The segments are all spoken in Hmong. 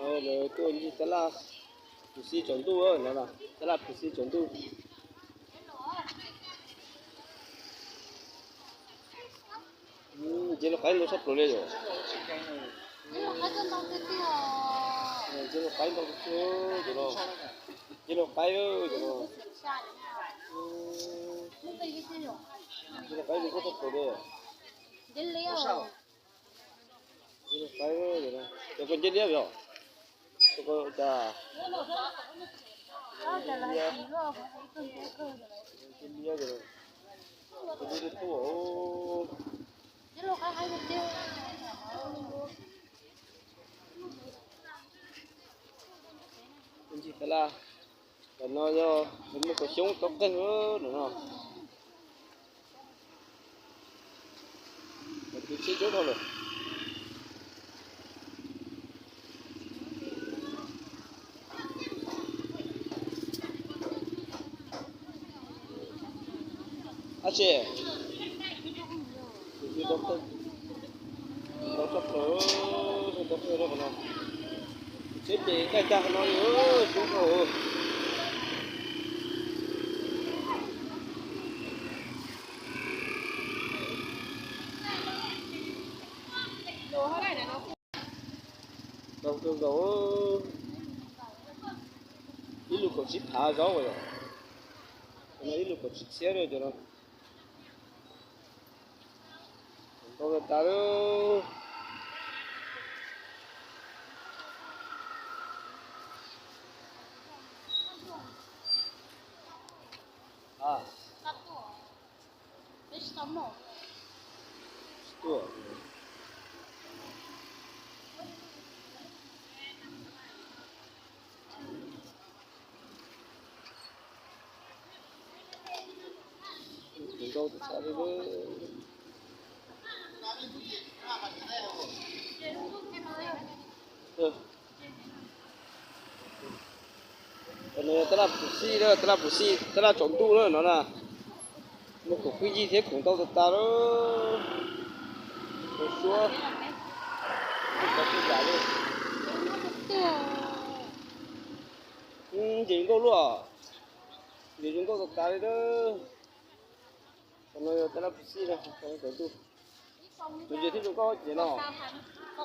Lawv tuaj ncig tab laj phuv xij tsaus ntuj no, tab laj phuv xij tsaus ntuj. Ncig lub qaib ntau tshaj plaws li yom. Ncig lub qaib ntau tiag tiag no. Ncig lub qaib cov no. Ncig lub qaib zoo nkauj tshaj plaws li. Ncig lub qaib, cov ko ncig liab yom. Cov ko cas ncig liab, ncig liab, cov ko ncig liab tuaj. Ncig tab laj, ntawm no yog muaj kaus xyoob tau qeeg no no. Tus tsheb coob dhau lawm. Ab tsi, tus tsheb tau qeeg, tau tshaj plaws, tau qeeg rau qhov no. Tsheb ces caij tag qhov no li, coob dhau. Ntau kawg nkaus, ib lub kaum tsib phav zaub yom, ib lub kaum tsib txhiab cov no. Ntau tas tas lawm. Nkauj txav li. Tab laj phuv xij, tab laj phuv xij, tab laj tsaus ntuj lawm no na. Muaj khoom phooj ywg thiab khoom ntau tas tas lawm. Suab, suab zam li. Ntses zoo nkauj luaj, ntses zoo nkauj tas tas li. Qhov no yog tab laj phuv xij no, tsaus ntuj. Tus ntses thiab zoo nkauj ces no. Zoo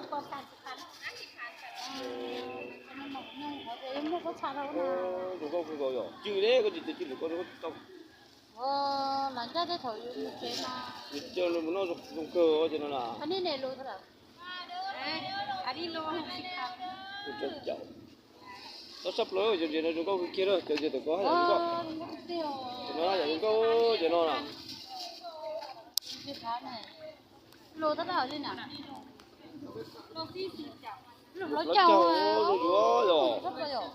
nkauj kawg nkaus yom, cw li koj tsis cw lwm koj tsis tau. Yus coj mus noj zoo kawg ces no na. Tau tshaj plaws, cov ntses no zoo nkauj kawg kiag lawm, cov ntses tom ko yom zoo nkauj. Cov no yom zoo nkauj ces no na. Plaub caug zoo yuav yom.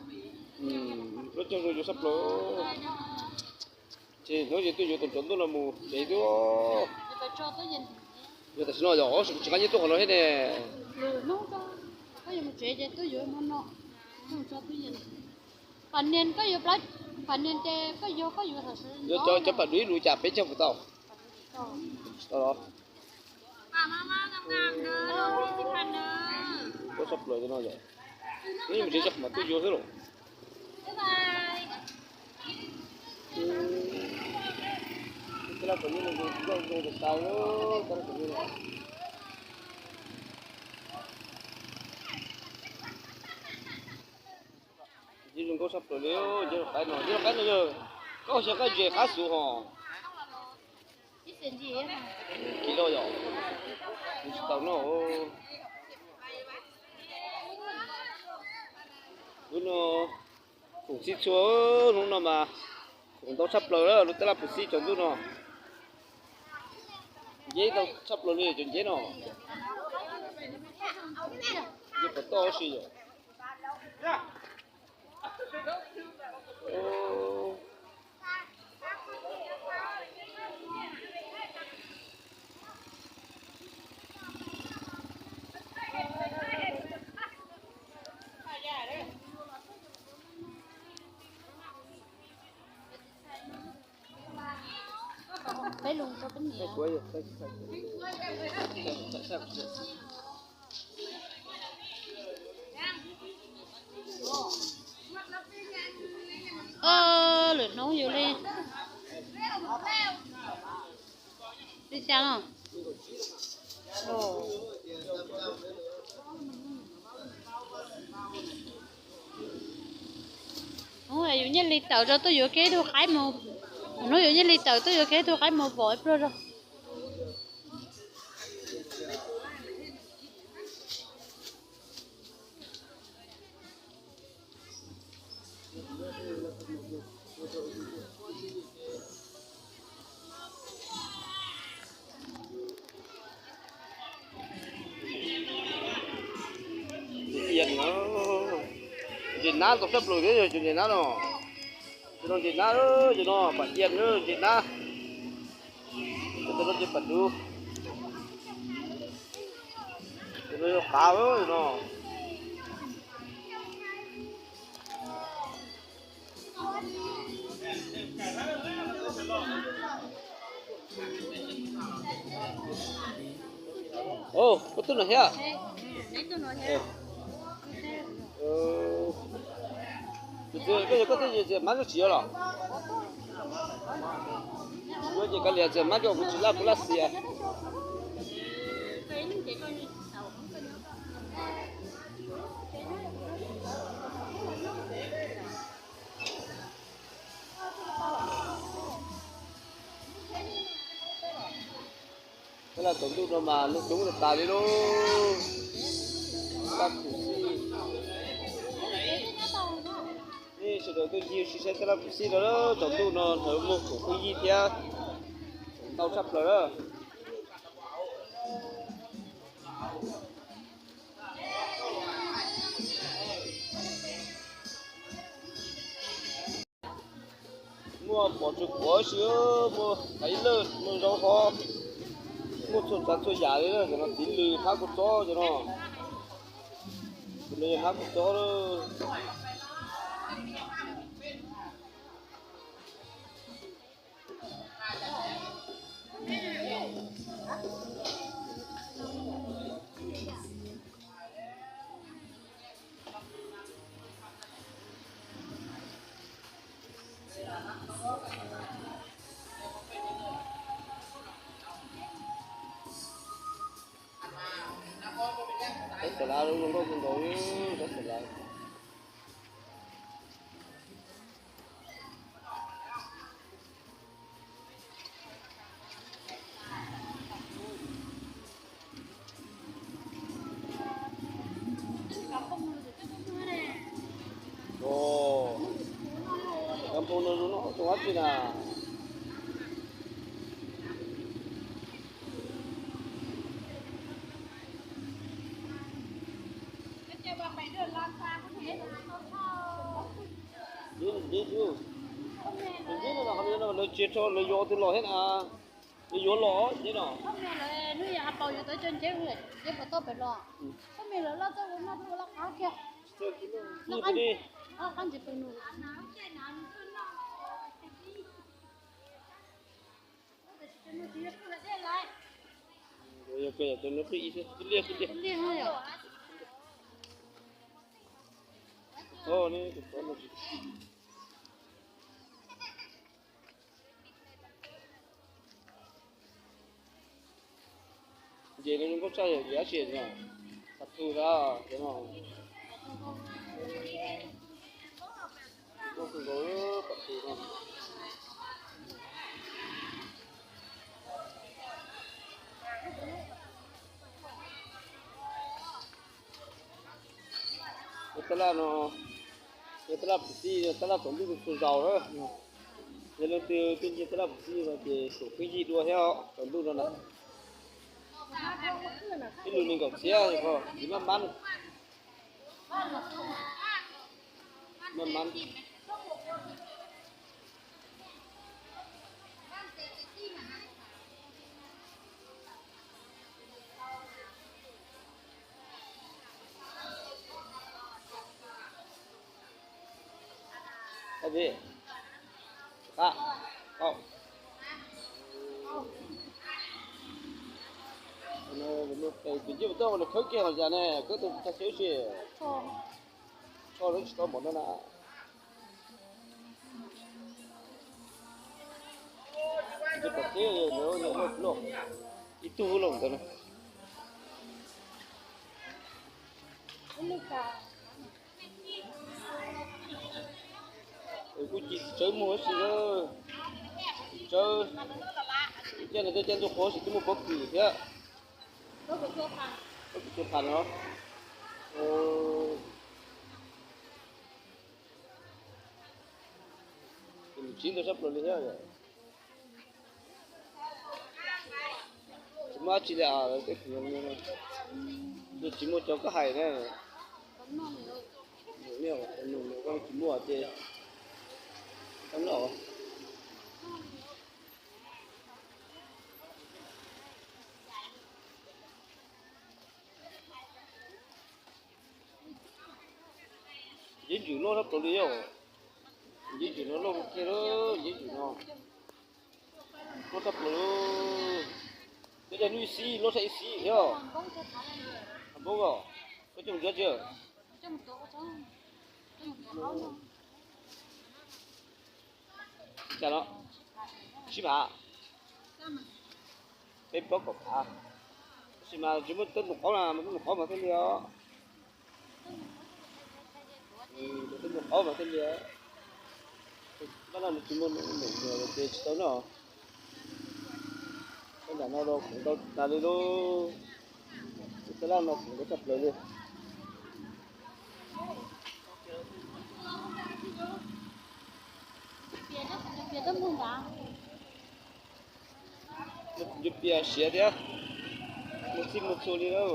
Plaub caug zoo yuav tshaj plaws. Ces hnub ces tuaj yuav tus tsaus ntuj no mus tsev tuaj. Yog tam sim no yog tsis nqa nyiaj tuaj qhov no thiab ne. Yuav cov pam dub ib lus cas peb caug puas tau? Tsis tau los. Koj tshaj plaws no yom. Neb mus tsev tso mam tuaj yuav xwb los. Ntses zoo nkauj tshaj plaws li, ntses loj qaib no, ntses loj qaib no yog koj xyov koj ntses qab xus hos. Kiv loj yom, kuv tsis tau noj. Lub no khoom txhij txhua, hnub no mas khoom ntau tshaj plaws lawm, lub tab laj phuv xij tsaus ntuj no. Nceb ntau tshaj plaws li cov nceb no. Nceb puas toj si yom. Peb lus rau peb niam. Yus li, li xya no. Hnub yus nyiaj li tawm rau tuaj yuav kiag ib tug qaib mus, hnub yus nyiaj li tawm tuaj yuav kiag ib tug qaib mus pom ib pluag rau. Ntses nab ntau tshaj plaws thiab, yog cov ntses nab no. Cov no ntses nab, cov no pam ian, ntses nab. Cov no ces pam dub, cov no yog qav no. Koj tuaj no thiab? Koj yog koj twb txiv mab koj tsis yuav los? Yuav ces kav liam, txiv mab koj, kuv tsis laj, kuv laj xiam. Tab laj tsaus ntuj no mas lub coob tas tas li lauj. Tab khuv xim, nej sawv daws tuaj ncig ua si saib tab laj khuv xim no, tsaus ntuj no lawv muag khoom pheej yig thiab, ntau tshaj plaws lawm. Muaj pom tsw quav si, muaj qaiv lawj, muaj zaub hov, muaj txhua tsav txhua yam li. Cov no txiv lws hab kua txob, cov no, cov no yog hab kua txob lawm. Tab xav lav zoo nkauj kawg nkaus li, tab xav lav. Cov npoo no zoo no zoo dab tsi na? Lawv tsis tso, lawv yuav tus los thiab na. Lawv yuav los thiab no. Hnub yog ha paus yuav tau cov nceb, nceb puas tau pem los? Hnub lawv loj txoj ua noj ua laj qab kiag. Qab ntsis pes nus. Yog koj yog tus nws qhib ib liaj qhib liaj. Txhob ne, tus txhob no tsis Ces no zoo nkauj tshaj, yog dab tsi no? Pam tus na, cov no zoo nkauj kawg nkaus, pam tus no. Tab laj no, tab laj pum txij, tab laj tsaus ntuj txhua zaus na. Yog leej twg tuaj ncig tab laj pum txij no ces khoom pheej yig dua thiab tsaus ntuj no na. Ib lus nees nkaum txhiab, txiv maj mab, maj mab. Tus nceb puas tau los khawb kiag los cas ne, khawb tus tag xwb si. Tsho lawv tsis tau npaum no na. Tus tom teb loj loj, ib tug loj ntawd na. Kuj ci tsawb muag tab sis, tsawb, caij no tej caij ntuj qhuav tab sis twb muaj pob kws thiab. Pob kws txhua phas no. Tsiv ntau sab plaws li thiab. Tsis muaj dab tsi li, tsis muaj cov koj hais na. Tsis muaj ces tau noj. Yeeb ntsws loj tshaj plaws li yom. Yeeb ntsws no loj kawg kiag, yeeb ntsws no loj tshaj plaws. Koj coj hnub ib xib loj tshaj ib xib thiab. Npoob os, koj coj mus tsuav tsi? Cas no, tsib phav, peb plaub kaum phav, tab sis mas tsis muaj tej nus qaub na, muaj tej nus qaub mas thiaj li os. Tej nus qaub mas thiaj li. Pab no nws tsis muaj nus ces tsis tau noj. Tej nram no los khoom ntau tas li lauj. Tej laj no khoom ntau tshaj plaws li. Tus pias siav thiab, mus txij mus txhua li lawm.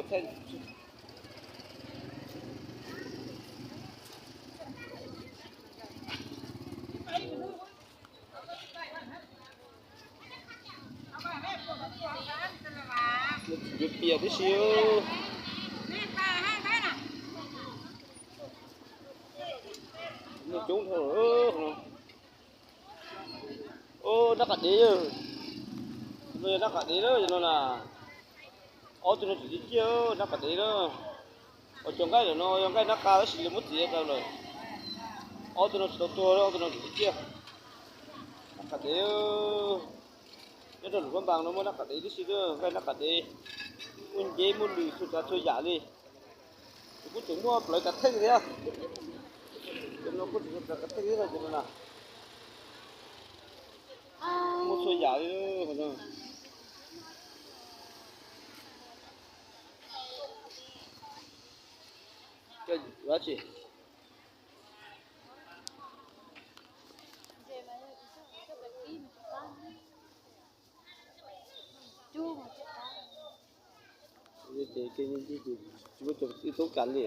Tus pias tib si. Muaj coob dhau. Nab qab dev, no yog nab qab dev na, no na. Ob tug no tseem ciaj ciaj, nab qab dev na. Os, cov nqaij ntawm no yog nqaij nab qa tab sis lawv muab txiav tau lawm. Ob tug no tsis tau tuag, ob tug no tseem ciaj ciaj. Nab qab dev, nyob rau lub vaj npas no muaj nab qab dev tib si, nqaij nab qab dev, muaj nceb muaj nws txhua tsav txhua yam li. Kuj tseem muaj plawv kav theej thiab. Cov no kuj tseem muaj plawv kav theej thiab no, cov no na. Muaj txhua yam li. Dab tsi? Ces tsis muaj cov tub kav li.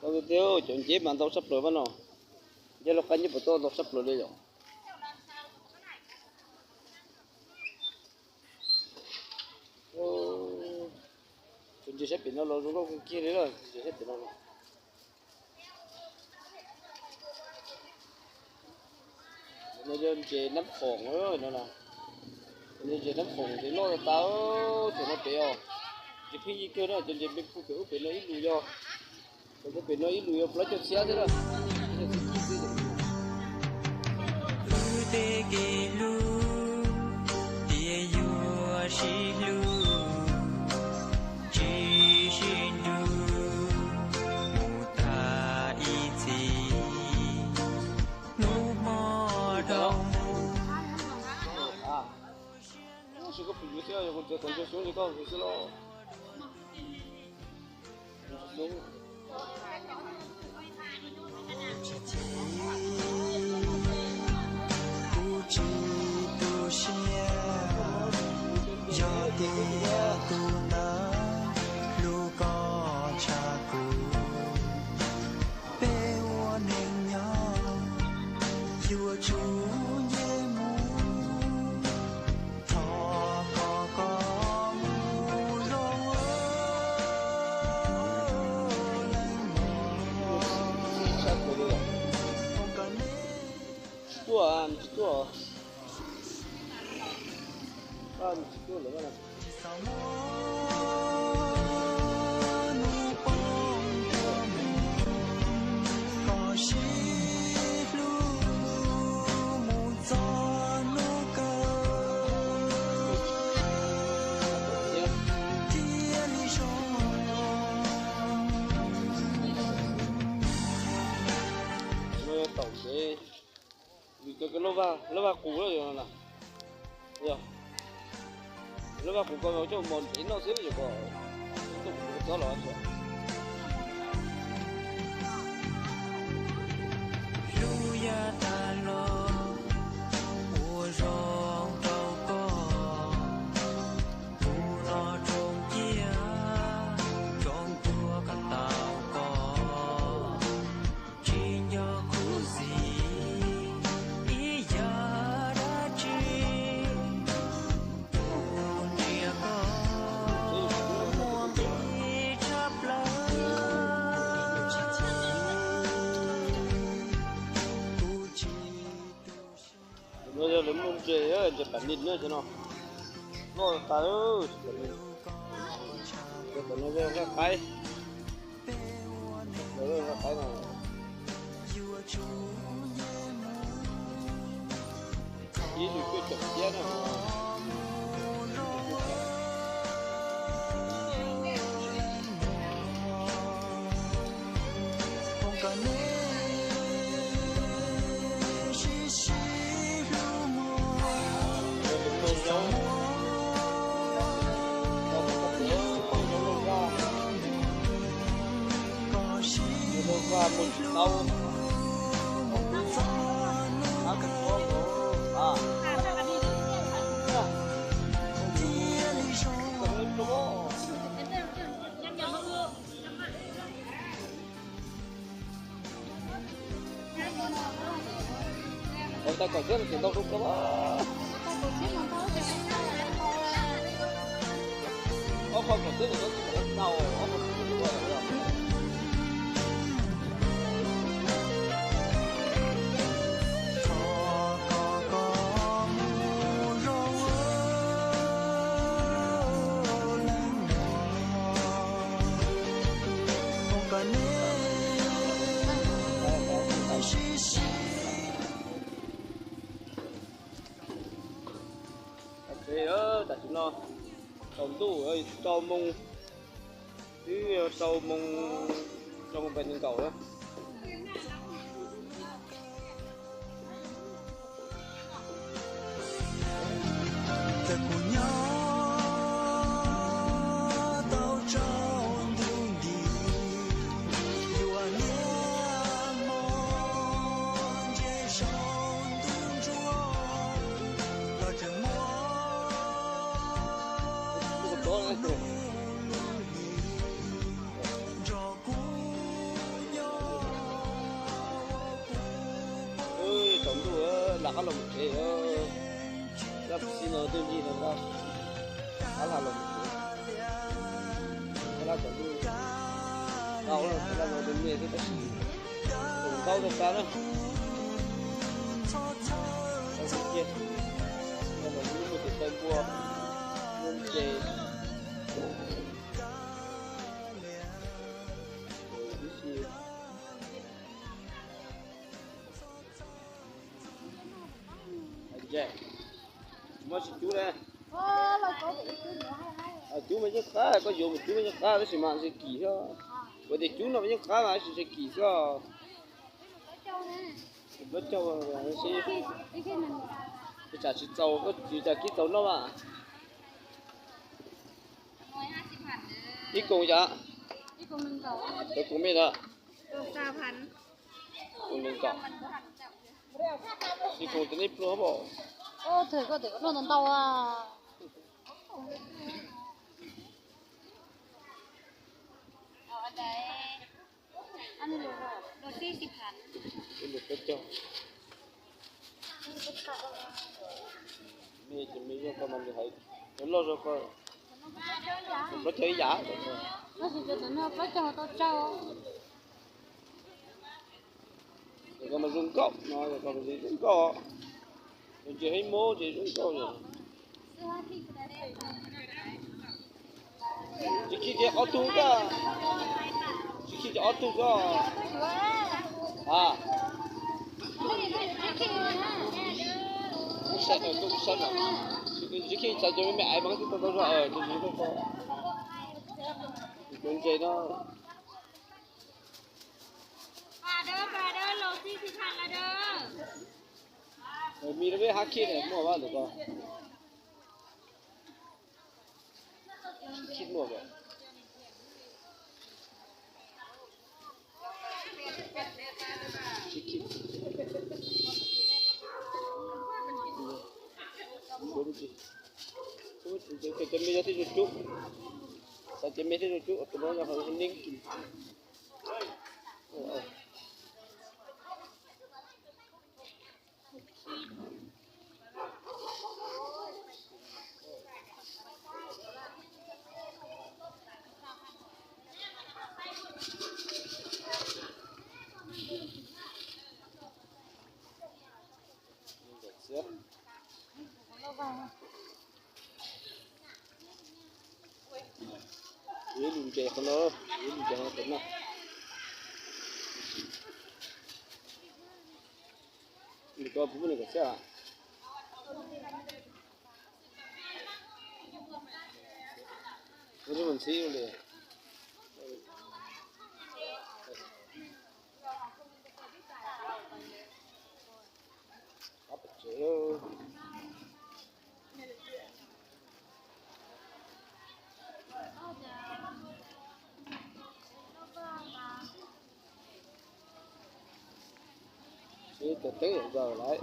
Tau tiag, cov nceb mas ntau tshaj plaws pab no. Nceb loj qab nceb puas tau ntau tshaj plaws li yom. Cov ntses saib pem no los zoo nkauj kawg kiag li lawm, ntses saib pem no los. No yog ntses nab khoom no na. Ntses nab khoom ntses loj tas tas, cov no pem os. Ntses pheej yig kawg na, cov ntses pheej phu pem ub pem no ib lus yog. Cov pem no ib lus yog plaub caug txhiab thiab na. Wb tej kev hlub tias yuav sib hlub, tsis sib nrug mus tag ib txhis. Hnub hmo dhau mus. Kuv tsis tu siab, yog tias tus ntawd hlub koj tshaj kuv, peb ua neej nyob yuav tsum nce mus. Thov kom koj mus zoo leej mog. Tsis tuaj, nws tsis tuaj. Nws tsis tuaj lawm. Taum kev, vim cov lub vaj, lub vaj qus lawm na. Yog lub vaj qus ko coj mos ntev noj xwb yog ko, tub txob los. Lub yaj tag los ua zoo rau koj, kuv los tsoo ciaj tsoo tuag kom tau koj, tsis nco khuv xim ib yam dab tsi. Kuv nrhiav koj muaj nqis tshaj plaws, kuv tsis tu siab. No yog lawv muaj ntses, ntses pam nij na cov no. Loj tas, cov no yog nqaij qaib, nqaij qaib no. Ib lub cuaj caum piab na. Ua tau kom xwb tsis ntau rau koj. Ob qho kom xwb tsis ntau, ob qho. Tam sim no tsaus ntuj rau moos, twb rau moos, rau moos pais nees nkaum lawm. Txawm kuv nyob tau tsaus ntuj nti, yuav niaj hmo nce saum ntuj ntsuab, los tseem muaj lub hlis nrog kuv nyob. Tsaus ntuj, lam qab los mus tsev. Lab xi no twb ncig no ntag, qab lam los mus tsev. Lab tsaus ntuj, tau lab no me xwb tab sis tus ntau tau tas na. Tau cia, no mas yus muaj tus tau npua, muaj ntses. Tsis muaj tsis cub na. Cub mas yeej qab, koj yuav mus cub mas yeej qab tab sis mas ntshe kim xwb. Ua tias cub no mas yeej qab mas tab sis ntshe kim xwb. Plaub caug, ib tsam tsis txaus, ib tsam kib txaus noj mas. Ib koos yam, cov koos me na. Koos nees nkaum, ib koos tib neeg pluag pom. Ntau ntau. Ib lus plaub caug. Me ces me, yog koj mas nws hais, nws loj zog koj, plaub caug ib yam. Yog koj mas zoo nkauj no, yog koj mas zoo nkauj. Tus ntses heev mob ces zoo nkauj yom. Tsis khij ces ob tug koj, tsis khij ces ob tug koj. A, kuv saib, kuv saib, tsis khij txais cov me me aiv mas twb tau tau zog, tus ntses no. Mis rau peb hab khij ne muaj vaj lwm ko. Cov me yog thiaj zoo cub, xav cov me thiaj zoo cub, tus no yog neeb kis. Ib lub ntses qhov no, ib lub ntses no tom no. Nws ko puas muaj nws kom xyab? Ua ntxhib li. Seb tus teeb yam zaws lawm.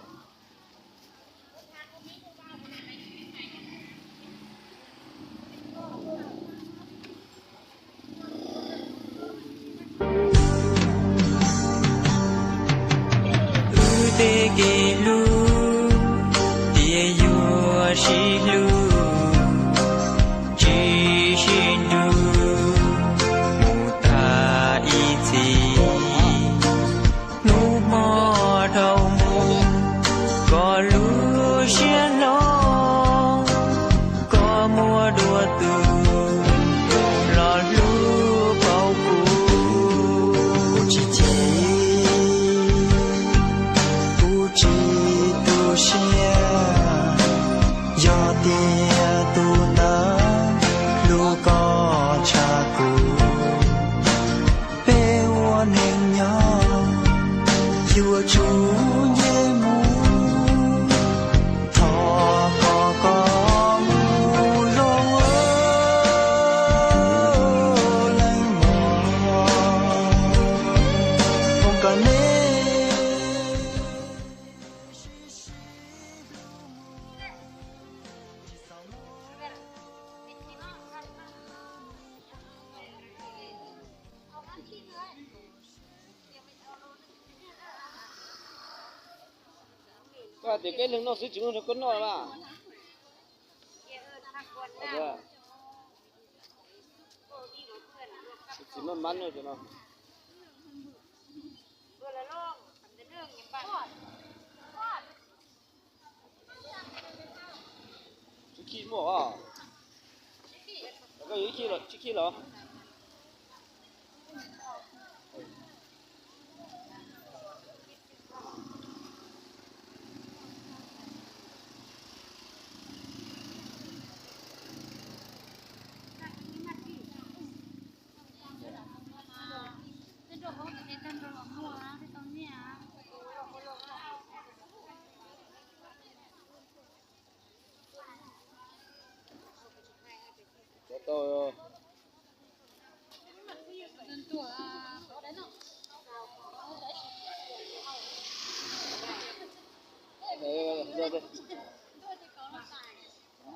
Wb tej kev hlub tias yuav sib hlub tsis sib nrug mus tag ib txhis. Hnub hmo dhau mus, koj lub siab hlob, koj muaj dua tus los hlub paub kuv. Kuv tsis chim, kuv tsis tu siab, yog tias tus ntawd hlub koj tshaj kuv. Peb ua neej nyob yuav tsum nce mus, thov kom koj mus zoo leej mog, kom neb sib sib hlub mus. Koj hais tias koj ib leeg noj xwb tsis muaj nrog koj noj mas. Tsis maj mab noj cov no. Tsib khij muaj os. Koj yuav ib khij los tsib khij los? Cov tau.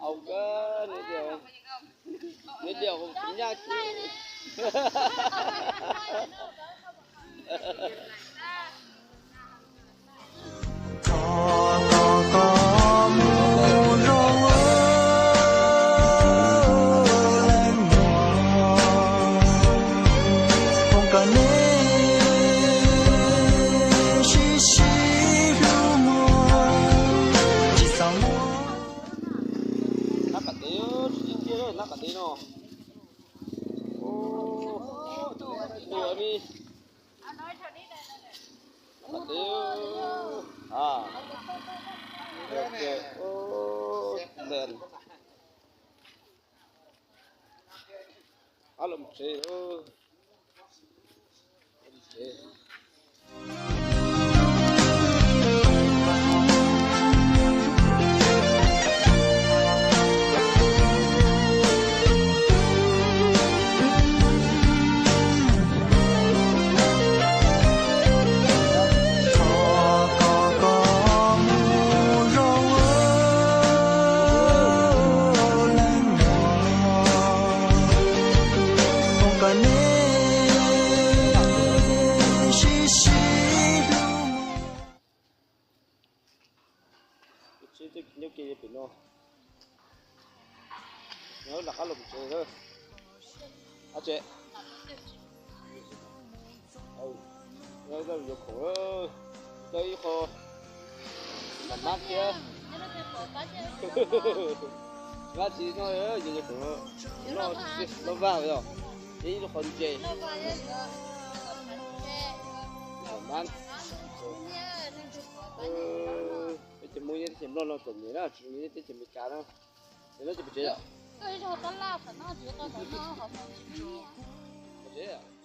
Au kawg, neb tias, neb tias nyaj. Thov kom koj mus zoo leej mog, Qhov twg? A, ok, len. Ab, los tsev. Tus tsheb twb nyob kiag pem no. Nyob lam qab los pem tsev lawm. Ab tsev. Yuav khoom, tau ib qho mam mab thiab. Mab tsis noj, yuav khoom noj, noj vaj os. Ces ib qho ntses. Mam mab. Peb cov Hmoob nyob teb chaws Nplog no txom nyem na, tsis nyob teb chaws Amelikas na. Ces no ces pem tsev yom? Pem tsev.